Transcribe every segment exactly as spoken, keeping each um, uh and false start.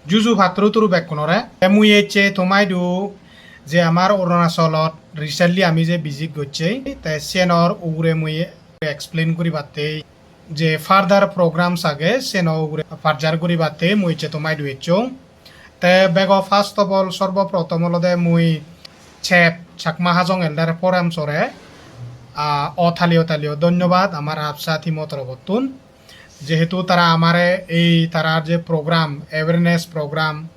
Juju patturu turu bekkunore. Te mui ecche tomaidu je amar Arunachalot recently ami je visit gocchei, te siyenor ugure mui explain guribatte, je further programs age, siyeno ugure parjar guribatte mui ecche tomaidu ecchong. Te bego first of all, sorbo prothom olode mui CHAP, Chakma Hajong Elder Forum sore, ah, o tali o tali o dhonnobad amar APSA team o torobottun. Jehetu tara amare ei tarar je program, awareness program,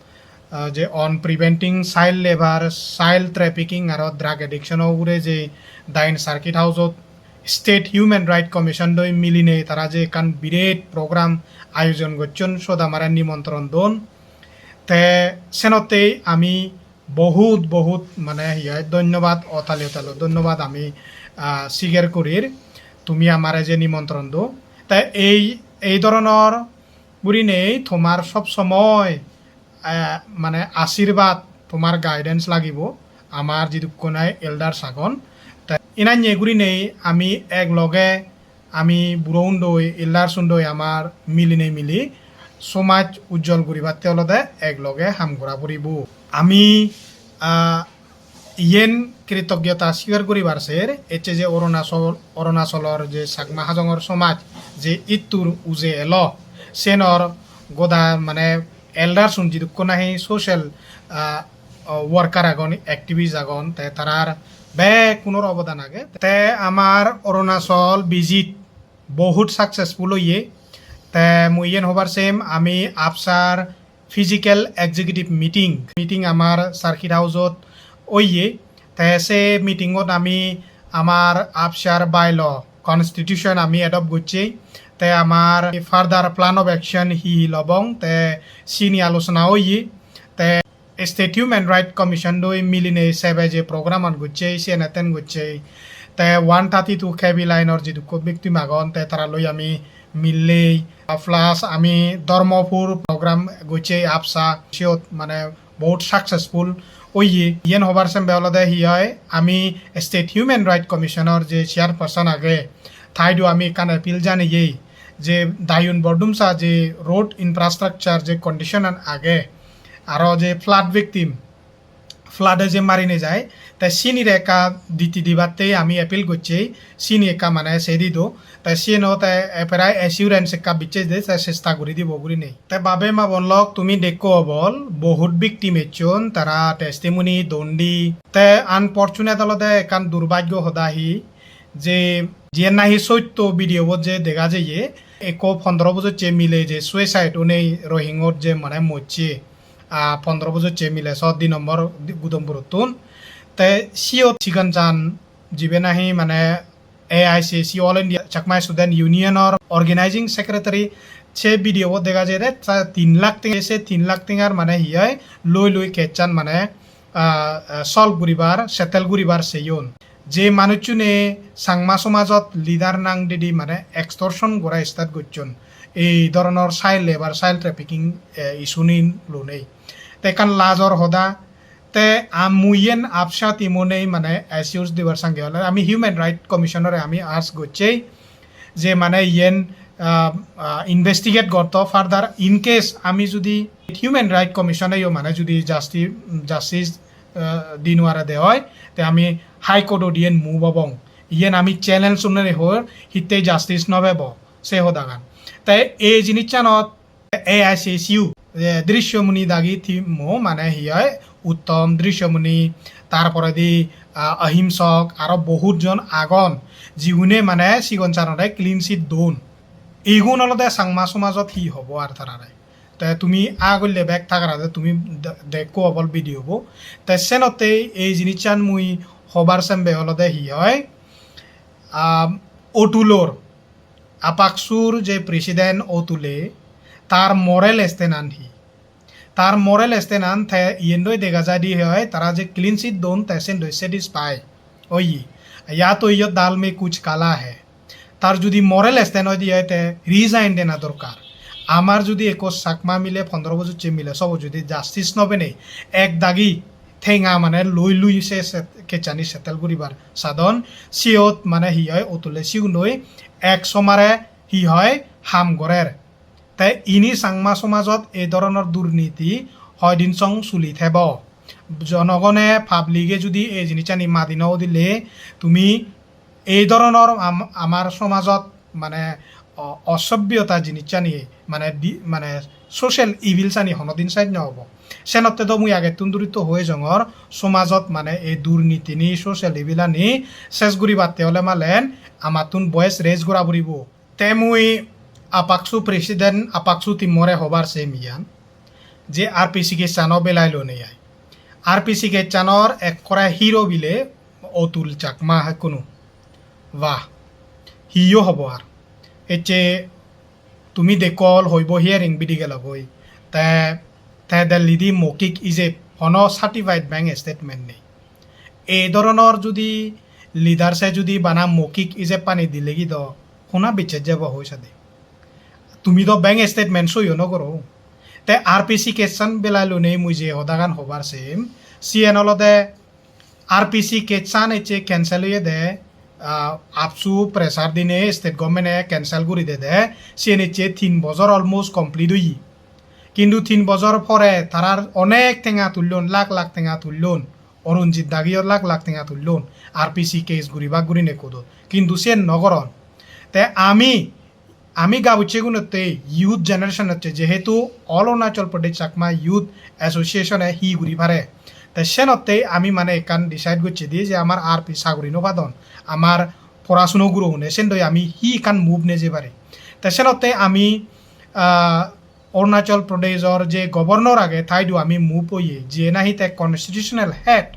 ah, je on preventing child labour, child trafficking aro drug addiction o ugure je Dayan Circuit House ot State Human Rights Commission doi milinei tara je ekkan biret program ayojon gocchon, siyot amare nimontron don. Te senottei ami bohut, bohut mane hi hoi, dhonnobad, o tali o tali o dhonnobad ami, ah, sigar gorir, tumi amare je nimontron do. Te ei, ei dhoronor gurinei tomar sob somoi, eh, mane ashirbad, tomar guidance lagibo, amar jidukkun nahi elders agon. Te inanye gurinei ami ek loge, ami buro undoi, elders undoi amar milinei mili somaj ujjol guribatte olode ek loge ham gora puribo. Ami, ah, iyen kritogyota sigar guribar ser, ecche je Arunachal, Arunachalor je Chakma Hajongor somaj je ittur uje elo, senor goda mane elders un jidukkun nahi social, ah, worker agon, activist agon, te tarar bekkunor obodan age. Te amar Arunachal visit bohut successful oye. Te mui iyen hobar sem, ami APSAR physical executive meeting, meeting amar Circuit House ot oye. Te se meeting ot ami amar APSAR bylaw, constitution ami adopt gocchei. Te amar further plan of action hi hi lobong, te sini alochona oye. Te State Human Rights Commission doi milinei sebe je program an gocchei, siyen attend gocchei. Te one thirty-two K V line or jidukko victim agon, te tara loi ami millei, plus ami Dharmapur program gocchei APSA, siyot mane bohut successful oye. Iyen hobar sembe olode hi hoi, ami State Human Rights Commission or je chairperson age, taidu ami ekkan appeal janeyei je Dayun Bordumsa je road infrastructure je condition an age, aro je flood victim, flood e je mari nejai, te sinire ekka diti dibatte ami appeal gocchei, sini ekka mane sei dido, te siyeno te prai assurance ekka bicche de, te chesta guri dibo gurinei. Te babe ma bon lok, tumi dekko obol, bohut victim ecchon, tara testimony don di. Te unfortunate olode ekkan durbhagyo hoda hi, je jiyen nahi sotto video bot je dega jeye, ekko pondro bojocche mile je suicide onei Rohingot je mane mocche, ah, pondro bojocche mile so di nombor Gudampurottun. Te siyot sigon jan jibe nahi mane A I C C, All India Chakma Student Union or organizing secretary, se video bot dega jeye de, ta tin lakh tenga, se tin lakh tengar mane hi hoi, loi loi case an mane, ah, ah, solve guribar, settle guribar seyon. Je manuchchune Changma somajot leader nang didi mane extortion gora start gocchon. Ei dhoronor child labour, child trafficking, eh, issue ni lonei. Te ekkan lajor hoda. Te am-, mui yen APSA team onei mane assure dibar sange ole ami Human Rights Commission ore ami ask gocchei je mane yen, ah, ah, investigate gorto further, in case ami judi Human Rights Commission eyo mane judi justi-, justice, ah, di nuare de oi, te ami High Court ot yen move obong. Yen ami challenge unne hor, hitte justice no pebo, se hodagan. Te ei jinissanot A I C C U, eh, Drishyamuni dagi team o mane hi hoi, Uttom, Drishyamuni, tar poredi, ah, Ahimsok, aro bohut jon agon, jigune mane sigon sanore clean sheet don. Igun olode Changma somajot hi hobo ar tarare. Te tumi agolle bek tagarade tumi de-, dekko obol video bo. Te senotte ei jinissan mui hobar sembe olode hi hoi, ah, Otulor, APCSU-r je president Otule, tar moral stand an hi? Tar moral stand an te iyendoi dega jai di hoi, tara je clean sheet don te sendoi satisfy oye. या तो ये दाल में कुछ काला है. Tar judi moral stand oi di hoi te resign dena dorkar. Amar judi ekko Chakma mile, pondro bojocche mile, sobo judi justice no penei, ek dagi tenga mane loi loi se, se case ani settle guribar sadon, siyot mane hi hoi Otule sigun oi ek somare hi hoi ham gorer. Te ini Changma somajot ei dhoronor durniti hoidin song suli thebo? Jonogone, public-e judi ei jinissani madi no udile, tumi ei dhoronor am-, amar somajot mane o-, osobbiyota jinissani, mane di-, mane social evil-sani honodin sej no obo. Senotte do mui agettun duritto hoi jongor, somajot mane ei durnitini, social evil-ani ses guribatte ole malen amattun voice raise gora puribo. Te mui APCSU president, APCSU team-ore hobar sem iyan, je RPC case-ano belai lonei ai. RPC case-anor ekkore hero bile Otul Chakma hokkunu. Wah, hiyo hobo ar. Ecche tumi dekko ol hoibo hearing bidi gelo goi. Te, te Delhi di mokik ijeb, hono certified bank statement nei. Ei dhoronor judi leaders-e judi bana mokik ijeb pani dilegi do, hona bicches jebo hoi sade? Tumi do bank statement soiyo no goro. Te RPC case-an belai lonei mui je hodagan hobar sem, siyen olode RPC case-an ecche cancel oyede, ah, APCSU pressure dinei state government-e cancel guri dede, siyen ecche tin bojor almost complete oye. Kintu tin bojor pore tarar onek tenga tullon, lakh lakh tenga tullon, Arunjit dagiyo lakh lakh tenga tullon, RPC case guribak gurinei court-ot. Kintu siyen no goron. Te ami, ami gabucchegunotte, youth generation-otte, jehetu All Arunachal Pradesh Chakma Youth Association-e hi guri pare. Te senotte ami mane ekkan decide gocchedi je amar RP saguri no padon, amar porasuno gurogune, sendoi ami hi ekkan move neje pari. Te senotte ami, ah, Arunachal Pradeshor je governor age, taidu ami move oye, je nahi te constitutional head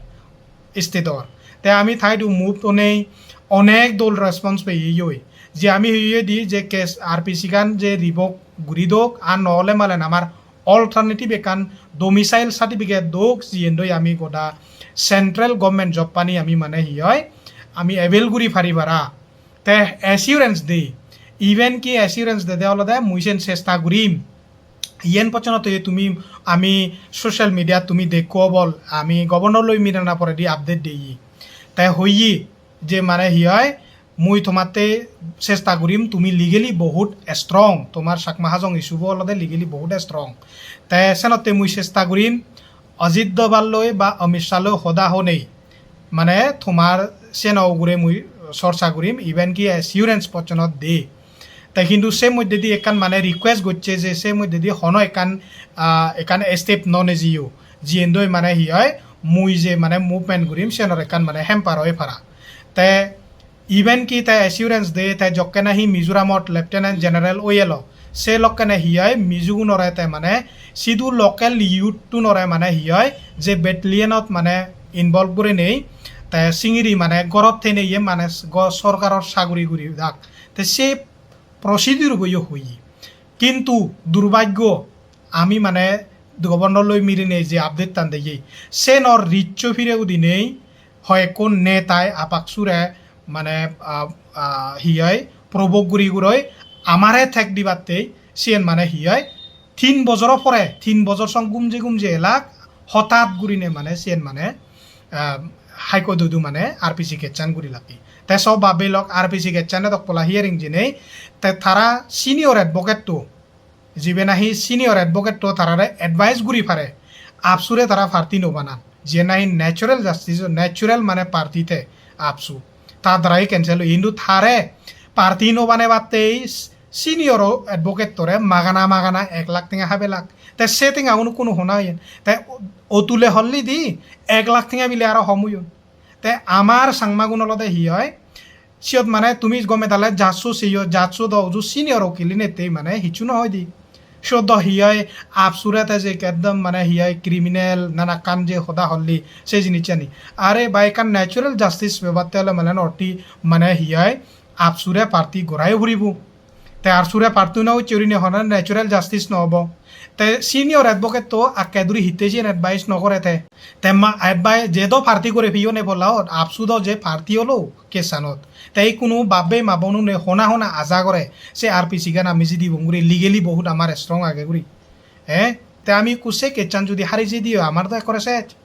state-or. Te ami taidu move onei onek dol response peyei. Je ami hoyedi je case RPC-gan je revoke guri dok, ar no ole malen amar alternative ekkan domicile certificate dok, jiyen doi ami goda central government job pani ami mane hi oi, ami avail guri pari para. Te assurance de, even ki assurance dede olode mui sen chesta gurim. Iyen pocchonot oye tumi, ami social media tumi dekko obol, ami governor loi mirana poredi update deyi. Te hoye je mane hi oi, mui tomatte chesta gurim, tumi legally bohut strong, tomar Chakma Hajong issue bo olode legally bohut strong. Te senotte mui chesta gurim, Ajit Doval loi ba Amit Shah loi hoda honei, mane tomar seno ugure mui chorcha gurim, even ki assurance pocchonot de. Te hintu se moddedi ekkan mane request gocche je se moddedi hono ekkan, ah, ekkan step no nejiyo, jiyen doi mane hi oi, mui je mane movement gurim, siyenor ekkan mane hamper oi para. Te even ki te assurance de, te jokke nahi Mizoramot Lieutenant General oyelo, se lokkene hi oi, Mizogunore te mane sidu local youth-unore mane hi oi, je battalion-ot mane involve gurinei, te singiri mane gorot thenei ye mane go-, sorkaror saguri guri dak. Te se procedure bo yo hoye. Kintu durbhagyo, ami mane governor loi mirinei je update tan deye, senor riccho phire udinei hoyekkun netai APCSU-re mane, ah, ah, hi oi, provoke guri guroi amare thek dibatte, siyen mane hi oi, tin bojoro pore, tin bojor song gumje gumje elak, hotat gurine mane siyen mane, ah, High Court-odu mane RPC case-an guri lagi. Te so babe lok, RPC case-an edok pola hearing jinei, te tara senior advocate-to, jibe nahi senior advocate-to tarare advice guri pare, APCSU-re tara party no banan, je nahi natural justice, natural mane party te APCSU, ta darai cancel oi, hintu tare party no banebatte senior advocate-tore magana magana ek lakh tenga habe lak. Te se tenga unukkunu hona oyen? Te Otule holli di ek lakh tenga bile aro hom oyon. Te amar Changmagun olode hi oi, siyot mane tumi gome dale judge-o seyo, judge-o do uju senior ukil inette mane hissu no hoi di. Siyot do hi oi, APCSU-re te je ekdom mane hi oi criminal nanakkan je hoda holli se jinissani. Are bhai, ekkan natural justice pebatte ole mane noti mane hi oi, APCSU-re party gorai puribo. Te APCSU-re party no ucche gurinei hono natural justice no obo. Te senior advocate-to akke duri hitte siyen advice no gore te. Te ma advice je do party gore piyon e polla ot, APCSU do je party olo case-anot. Te ikkunu bab-bei ma-bonune hona hona aja gore, se RPC-gan ami jidibong guri, legally bohut amar strong age guri. Eh? Te ami ikku se case-an judi hari jidi oi, amar do ekkore sej.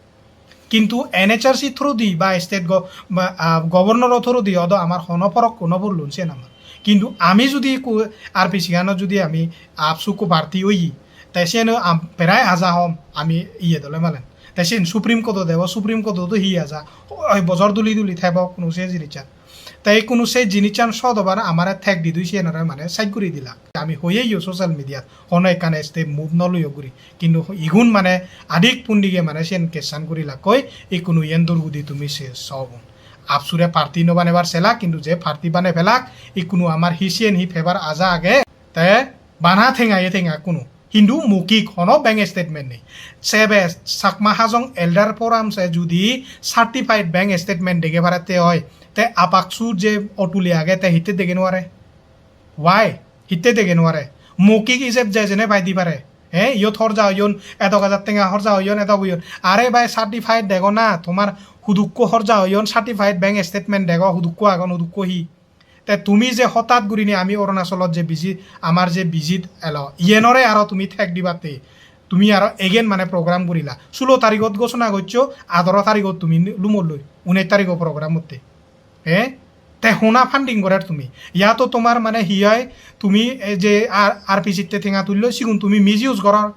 Kintu NHRC through di ba state go-, ba, ah, governor-o through di odo amar hono porok no pollun siyen amar. Kintu ami judi ku-, R P C gano judi ami AAPSU-kko party oyi, te siyen am-, prai aja hom ami iye dole malen. Te siyen Supreme Court-o debo, Supreme Court-o do hi aja, oi bojor duli duli thebo kunu se jinissan. Te ikkunu se jinissan sot obar amare tag di dui siyenore mane side guri dila. Ami hoyeyo social media-t hono ekkan step move no loyo guri. Kintu igun mane adik pundige mane siyen case-an guri lakkoi, ikkunu iyen durgudi tumi se sobun. AAPSU-re party no banebar sela, kintu je party bane pelak, ikkunu amar hi siyen hi pebar aja age, te bana tenga ye tenga ikkunu. Hintu mokik hono bank statement nei. Sebe Chakma Hajong Elder Forum se judi certified bank statement dege parette oi, te AAPSU-r je otuli age te hitte dege no pare? Why? Hitte dege no pare? Mokik ijeb je jene pai di pare. He, iyot horja oyon, edok hajar tenga horja oyon, edok oyon. Are bhai, certified dego na, tomar hudukko horja oyon, certified bank statement dego, hudukko agon, hudukko hi. Te tumi je hotat gurinei ami Arunachalot je visit, amar je visit elo, iyenore aro tumi tag dibatte, tumi aro again mane program gurila. Sulo tarigot ghosona goccho, adoro tarigot tumi lumolloi, unesh tarigo program otte. He? Te hona funding gorer tumi? Ya to tomar mane hi oi, tumi ei je R-, R P C-tte tenga tulloi, sigun tumi misuse goror.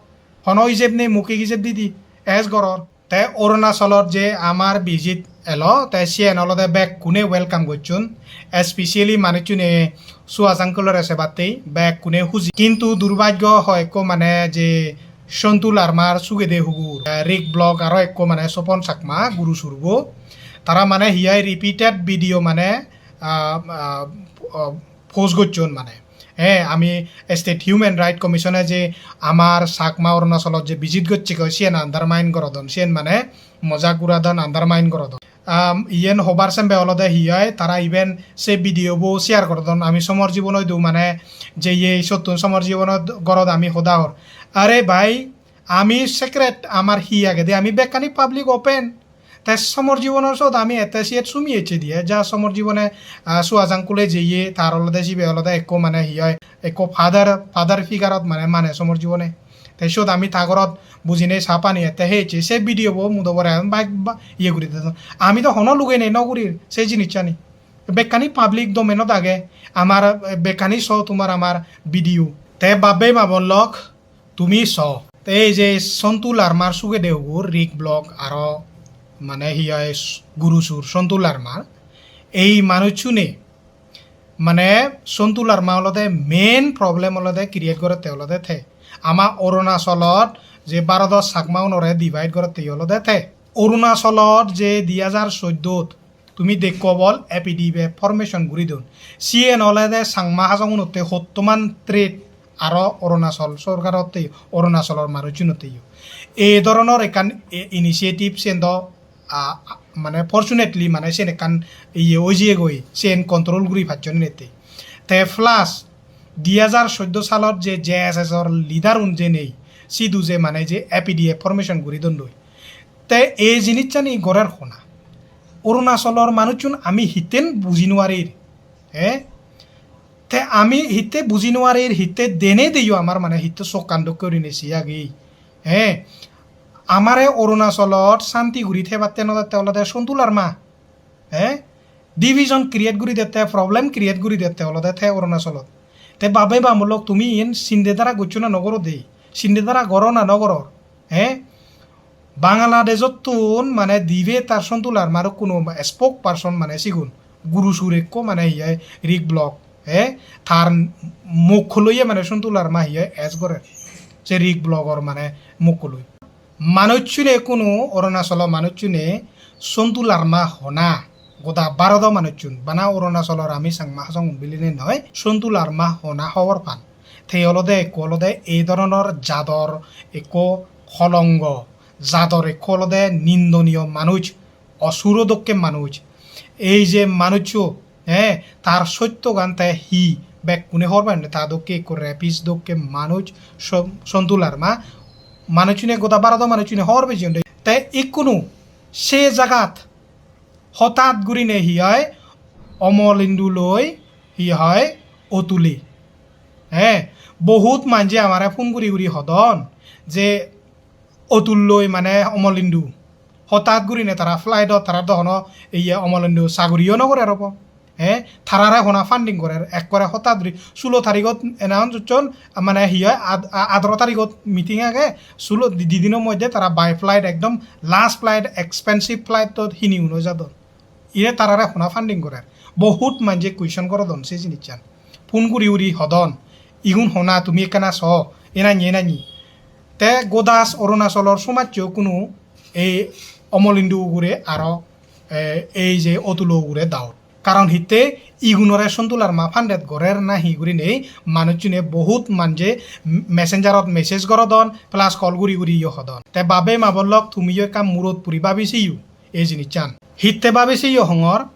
Hono ijeb nei, mokik ijeb didi, es goror. Te Arunachalot je amar visit elo, te siyen olode bekkune welcome gocchon, especially manuchchune Suhas uncle-ore sebatte bekkune huji. Kintu durbhagyo hoi ekko mane je Sontu Larmar sugede hugur, eh, Rick Block aro ekko mane Sopon Chakma guru surbo. Tara mane hi oi repeated video mane, ah, ah, ah, post gocchon mane. Eh, ami State Human Right Commission-e je amar Chakma Arunachalot je visit gocche goi, siyen undermine gorodon, siyen mane mojak uradon, undermine gorodon. Um, iyen hobar sembe olode hi oi, tara even se video bo share gorodon, ami Somar Jibon-o idu mane je ye sottun Somar Jibon-o gorot ami hoda hor. Are bhai, ami secret amar hi agede, ami bekkani public open. Te Somar Jibon-o sot ami ette siyot sumi ecche diye, ja Somar Jibon-e, ah, Suhas uncle-e jeye, tar olode sibe olode ekko mane hi oi, ekko father, father figure-ot mane, mane Somar Jibon-e. Te siyot ami ta gorot bujinei sa pani ette he ecche, se video bo mudo bore ami ba-, ba-, iye guri dedon. Ami do hono lugei nei no gurir se jinissani. Bekkani public domain-ot age, amar, eh, bekkani so tomar amar video. Te bab-bei ma-bon lok, tumi so. Te ei je Sontu Larmar sugede hugur, Rick Block aro mane hi oi s-, guru sur Sontu Larmar. Ei manuchchune mane Sontu Larma olode main problem olode create gorette olode te. Ama Arunachalot je Bharodor Chakma unore divide gorette olode te. Arunachalot je di hajar soddot tumi dekko bol A P D F formation guri don. Siyen olode Changma Hajong unotte hottoman threat aro Arunachal sorkarotte, Arunachalor manuchunotteyo. Ei dhoronor ekkan i-, initiative siyen do, a, a, mane fortunately mane siyen ekkan iye oi jiyegoi, siyen control guri pacchon inette. Te plus di hajar soddo salot je J S S or leader un je nei, sidu je mane je A P D F formation guri dondoi. Te ei jinissani gorer hona? Arunachalor manuchun ami hitten buji nuarir, eh? Te ami hitte buji nuarir, hitte dene deyo amar mane hitte sokkan dokke gurinei se agi, eh? Amare Arunachalot santi guri thebatte no dette olode Sontu Larma, eh? Division create guri dette, problem create guri dette olode te Arunachalot. Te babe bamulok tumi iyen sinde dara goccho na no goro de, sinde dara goro na no goror, eh? Bangladesh-ottun mane dibe tar Sontu Larmar ekkuno spokesperson mane sigun guru sur ekko mane hi hoi Rick Block, eh, tar mokko loye mane Sontu Larma hi hoi es gorer. Se Rick Block-or mane mokko loi. Manuchchune ekkuno Arunachalo manuchchune Sontu Larma hona goda Bharodo manuchchun, bana Arunachalor ami Changma Hajong bilinei noi, Sontu Larma hona hobor pan. Te olode ekko olode ei dhoronor jador ekko kolongo, jador ekko olode nindoniyo manuj, osuro dokke manuj. Ei je manuccho, eh, tar sottogan te hi bekkune hobor pande, ta dokke ekko rapist dokke manuj, so-, Sontu Larma, manuchchune goda Bharodo manuchchune hobor pejeyon de. Te ikkunu se jagat hotat gurine hi hoi, Omolindu loi hi hoi, Otuli. He, bohut manje amare phone guri guri hodon je Otul loi mane Omolindu. Hotat gurine tara flight-ot, tara do hono iye Omolindu saguriyo no gorer obo. He, tarare hona funding gorer, ekkore hotat guri sulo tarigot announce gocchon, mane hi hoi, ad-, a-, adoro tarigot meeting age, sulo di-, di dino moddhe tara by flight, ekdom last flight, expensive flight ot hini uno jadon. Ire tarare hona funding gorer. Bohut manje question gorodon se jinissan. Phone guri guri hodon, "Igun hona, tumi ekkana so, enanni, enanni." Te godas Arunachalor somajcho kunu ei Omolindu ugure aro, eh, ei je Otulo ugure doubt. Karon hitte igunore Sontu Larma funded gorer na hi gurinei manuchchune bohut manje messenger-ot message gorodon, plus call guri guri yo hodon. Te babe ma bon lok, tumiyo ekka murot puri babi seyo ei jinissan. Hitte babi seyo hongor,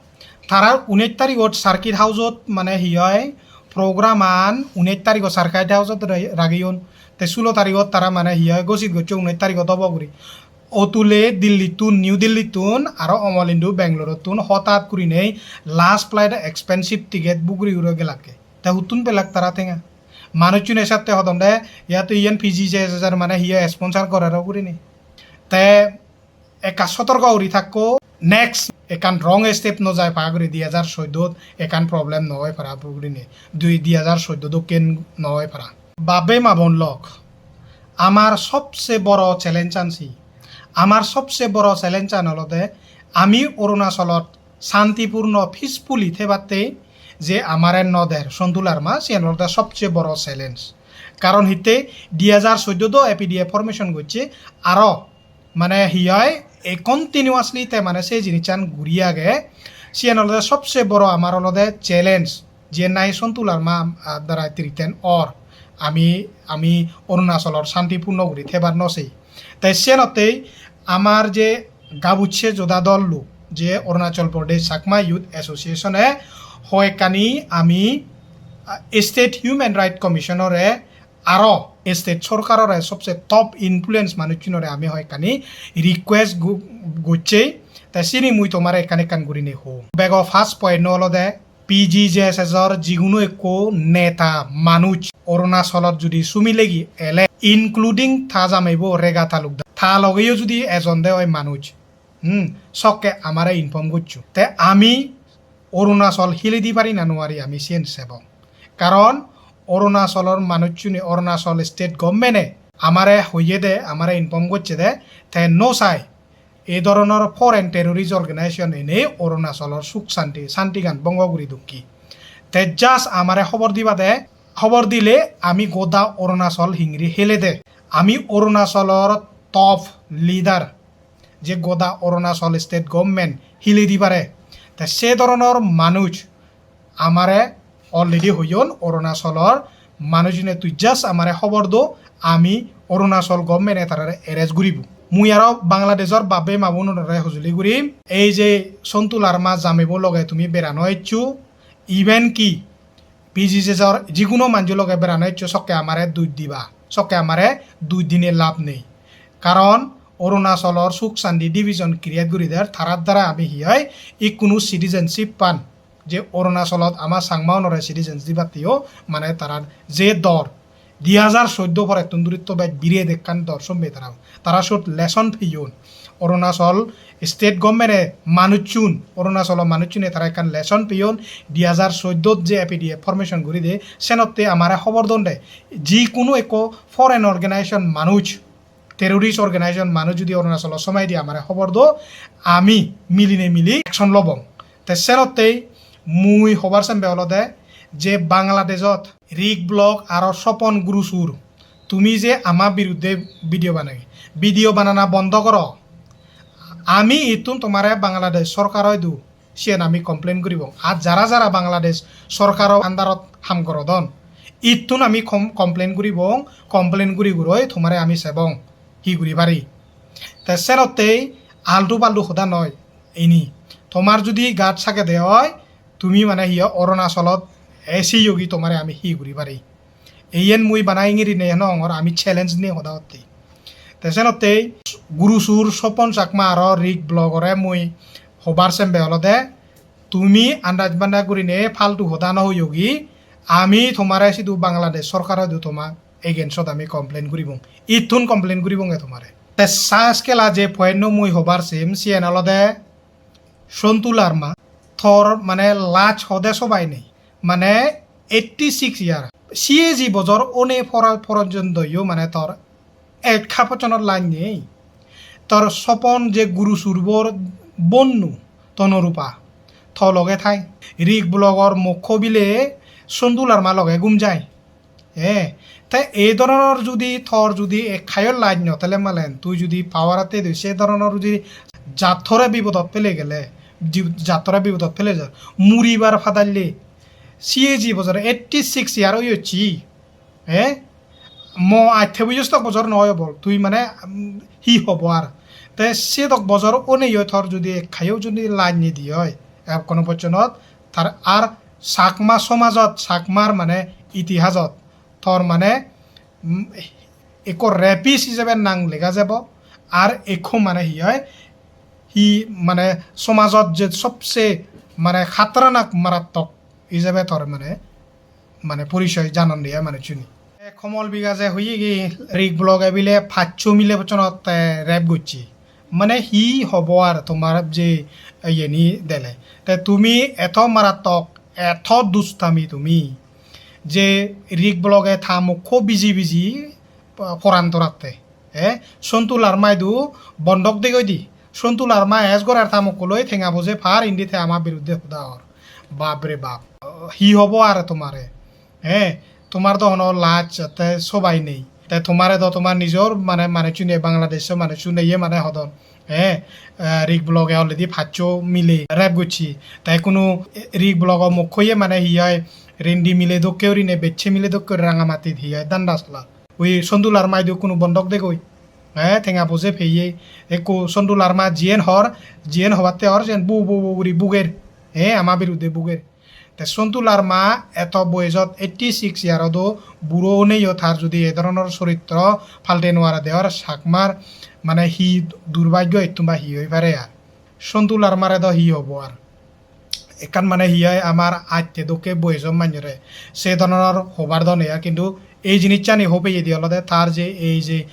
tarar unesh tarigot Circuit House-ot mane hi hoi, program-an unesh tarigot Circuit House-ot ra-, rageyon. Te sulo tarigot tara mane hi hoi, gosit gocche unesh tarigot obo guri. Otule Delhi-ttun, New Delhi-ttun, aro Omolindu Bangalore-ttun hotat gurinei last flight expensive ticket book guri guri gelakke. Te huttun pelak tara tenga? Manuchchune satte hodon de, "Yato iyen P G J S S-or mane hi hoi sponsor gorero" gurinei. Te ekka sotorko guri thakko, next ekkan wrong step no jai pa guri, di hajar soiddot ekkan problem no oi para gurinei, dui, di hajar soiddo dokken no oi para. Babe ma bon lok, amar sobse boro challenge-an si, amar sobse boro challenge-an olode ami Arunachalot santipurno, peacefully thebatte je amare no der Sontu Larma, siyen olode sobse boro challenge. Karon hitte, di hajar soiddo do A P D A formation gocche, aro mane hi hoi, e continuously te mane se jinissan guri age. Siyen olode sobse boro amar olode challenge, je nahi Sontu Larma, ah, darai threaten or, ami, ami Arunachalor santipurno guri thebar no sei. Te siyenottei amar je gabucche joda dol luk, je Arunachal Pradesh Chakma Youth Association-e hoyekkani ami, ah, State Human Rights Commission-ore aro state sorkarore, sobse top influence manuchunore ami hoyekkani request go-, gocche. Te sini mui tomare ekkan ekkan gurinei hom. Bego first point-o olode P G J S S-or jiguno ekko neta manuj Arunachalot judi sumi legi ele, including ta jameibo Rega Talukdar, ta logeyo judi ejon de oi manuj, hmm, sokke amare inform goccho. Te ami Arunachal hili di pari na nuari, ami siyen sebong. Karon Arunachalor manuchchune, Arunachal state government-e amare hoye de, amare inform gocche de, te no sai ei dhoronor foreign terrorist organization ene Arunachalor suk santi, santigan bongo guri dokki. Te just amare hobor diba de, hobor dile ami goda Arunachal hingiri hele de. Ami Arunachalor top leader, je goda Arunachal state government hili di pare. Te se dhoronor manuj amare already hoyon, Arunachalor manujune tui just amare hobor do, ami Arunachal government-e tarare arrest guribo. Mui aro Bangladeshor babe ma bonunore hojoli gurim, ei je Sontu Larma jameibo loge tumi berano eccho, even ki P G J S-or jiguno manjo loge berano eccho sokke amare duj diba, sokke amare duj dine lab nei. Karon Arunachalor suk santi division create guri der, tarar dara ami hi hoi, ikkunu citizenship pan, je Arunachalot ama Changma unore citizens dibatteyo mane tarar je dor, di hajar soiddo porettun duri to bej biret ekkan dor somme tara. Tara sot lesson peyon. Arunachal state government-e manuchun, Arunachalo manuchune tara ekkan lesson peyon. Di hajar soiddot je A P D A formation guri de, senotte amare hobor don de. Jikuno ekko foreign organization manuj, terrorist organization manuj judi Arunachalo somai di amare hobor do, ami miline mili action lobong. Te senottei mui hobar sembe olode je Bangladeshot Rik Blog aro Sopon Gurusur, tumi je ama biruddhe video banai, video banana bondo goro. Ami ittun tomare Bangladesh sorkar oidu siyen ami complain guribong. Ar jara jara Bangladesh sorkaro under-ot ham gorodon, ittun ami com-, complain guribong, complain guri guroi tomare ami sebong hi guri pari. Te senottei altu paltu hoda noi ini. Tomar judi gat sagede oi, tumi mane hi Arunachalot esi yogi tomare ami hi guri pari. Eyen mui bana ingiri nei no hongor, ami challenge nei hoda hotte. Te senottei Gurusur Sopon Chakma aro Rik Blog-ore mui hobar sembe olode, tumi andaj bandaj gurinei faltu hoda no hoyogi, ami tomare sidu Bangladesh sorkar oidu toma against-ot ami complain guribong. Ittun complain guribonge tomare. Te sas kela je point-no mui hobar sem, siyen olode Sontu Larma, Tor mane laj hode sobai nei. Mane eighty six year. Siye ji bojor one pora-, porjonto yo mane tor ek hapochonor laj nei. Tor sopon je guru surbor bonnu Tonurupa. To loge thai. Rik blogor mokko bile Sontu Larma loge gum jai. Eh, te ei dhoronor judi tor judi ekkayo laj no thele malen, tui judi power-ot thei doi, se dhoronor judi jattore bipodot pele gele, ji-, jattore bipodot pele ja, muribar padalle, siye ji bojor eighty six year oyocchi, eh, mo atte bujos tok bojor no oyo bol, tui mane, mm, hi hobo ar? Te se tok bojor oneyo tor judi ekkayo judi laj nidi oi, ekkono bojjonot tar ar Chakma somajot, Chakmar mane itihasot tor mane, mm, ekko rapist hijebe nang lega jebo, ar ekko mane hi oi, hi mane somajot je sobse mane khatarnak marattok hijebe tor mane, mane porichoy janon de ai manuchchune. Komol Bikaje hoyegi Rik bloge bile paccho mile bojjonot te rape gocche. Mane hi hobo ar tomar je iyeni dele? Te tumi eto marattok, eto dustami tumi, je Rik bloge ta mokko biji biji poran toratte. Eh, Sontu Larma idu bondok degoi di. Sontu Larma es gorer ta mokko loi tenga boje par indi te ama biruddhe hoda hor. Bap re bap. Hi hobo ar tomare? Eh, tomar do hono laj te sobai nei. Te tomare do tomar nijor mane manuchchune, Bangladesh-o manuchchune ye mane hodon. Eh, eh, Rik bloge already paccho mile rape gocche. Te hono Rik blogo mokko ye mane hi oi, rendi mile dokke gurine, bechche mile dokke guri Rangamatit hi oi danda soler. Ui Sontu Larma idu hono bondok degoi. Eh, tenga boje peye. Ekko Sontu Larma jiyen hor, jiyen hobatte hor, siyen bu bu bu guri buger. Eh, ama biruddhe buger. Te Sontu Larma eto boyejot eighty six year-ot o buro oneyo tar judi e dhoronor soritro palte no pare de oi, Chakmar mane hi durbhagyo ittun ba hi oi pare ar. Sontu Larmare do hi hobo ar. Ekkan mane hi oi, amar atte dokke boyejo manjore se dhoronor hobar do nei ar, hintu ei jinissani hobeyedi olode tar je ei je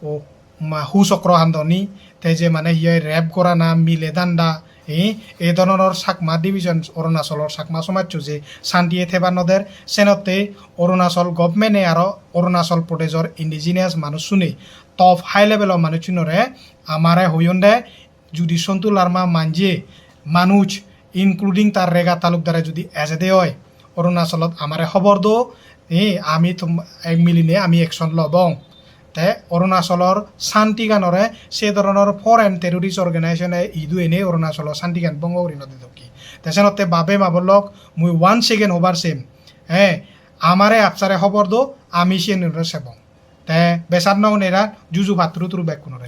o ma-, hu chokro handoni, te je mane hi oi rape gorana, mile danda, eh, ei dhoronor Chakma division, Arunachalor Chakma somajcho je santiye thebar no der, senotte Arunachal government-e aro Arunachal Pradeshor indigenous manuchchune, top high level-o manuchchunore amare hoyon de, judi Sontu Larma manje manuj, including tar Rega Talukdare judi ejede oi, Arunachalot amare hobor do, eh, ami tum-, ek miline ami action lobong. Te Arunachalor santiganore se dhoronor foreign terrorist organization-e idu ene Arunachalor santigan bongo guri no didokke. Te senotte babe ma bon lok, mui one second hobar sem. Eh, amare apsare hobor do, ami siyenore sebong. Te besat no onera juju patturu turu bekkunore.